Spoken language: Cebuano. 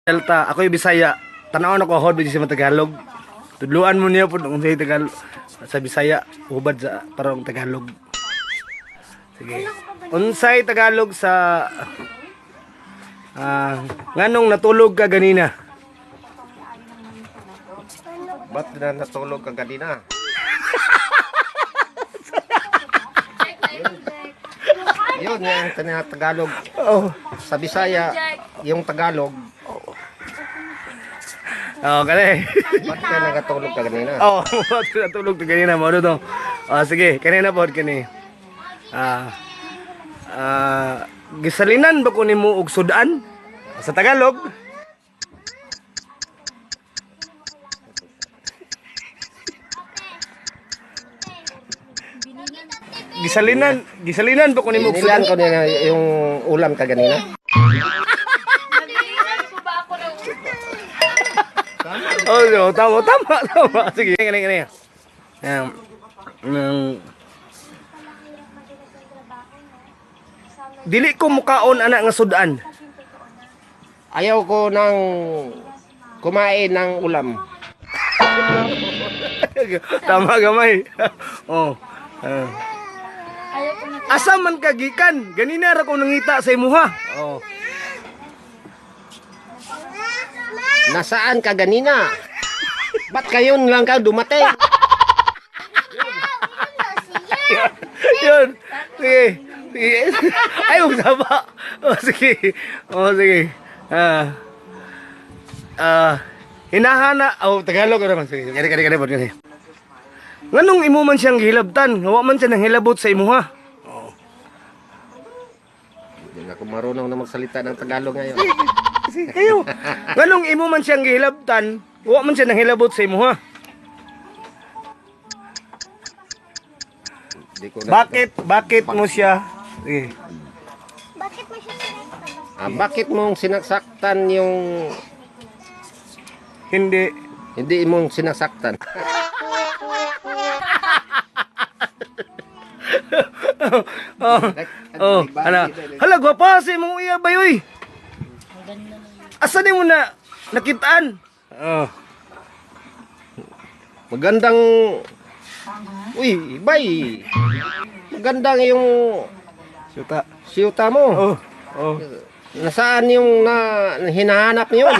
Delta, ako'y Bisaya. Tanaw na ko hod sa Tagalog. Tudluan mo niya po kung sa Tagalog sa Bisaya, hubad sa parang Tagalog. Sige. Unsay Tagalog sa nganong natulog ka ganina? Ba't na natulog ka ganina? Yun yung Tagalog. Oh. Sa Bisaya, yung Tagalog, Oh, kani. ba't ka nagatulog ka ganina? Oh, ba't ka natulog ka ganina mo to? Ah, sige, kanina po kani. Ah. Ah, gisalinan ba ko nimo og sudan? Sa Tagalog? Gisalinan ba ko nimo og Inilan sudan? ko nila yung ulam ka ganina. Oh, no, tama, tama, tama. Sige, kani kani. Um, um, dili ko mukaon ana nga sudan. Ayaw ko ng kumain ng ulam. Tama gamay. Oh. Ah. Asa man ka gikan? Ganina ra ko nangita sa imuha. Oh. Nasaan ka ganina? Ba't kayon lang ka dumating? Yun. Sige. Sige. Ay, huwag saba. Oh, sige. Oh, sige. Ah. Ah. Hinahana. Oh, Tagalog ko naman. Sige. Kani, kani, kani, kani. Nganong imo man siyang gihilabtan? Wa man siya nang hilabot sa imuha. Hindi na ako marunong na magsalita ng Tagalog ngayon. Sige, kayo. Nganong imo man siyang gihilabtan? Wa man siya nang hilabot sa imuha. Hindi ko na- Bakit mo siya? Sige. Bakit mo siya sinaktan? Ah, bakit mong sinasaktan yung Hindi. hindi mong sinasaktan? Oh, oh, ala. Hala, gwapa si imong iya bayoy. Asa ni mo na nakitaan? Oh. Magandang Uy, bay. Magandang yung Syuta. siyuta mo. Oh, oh. Nasaan yung na hinahanap niyon?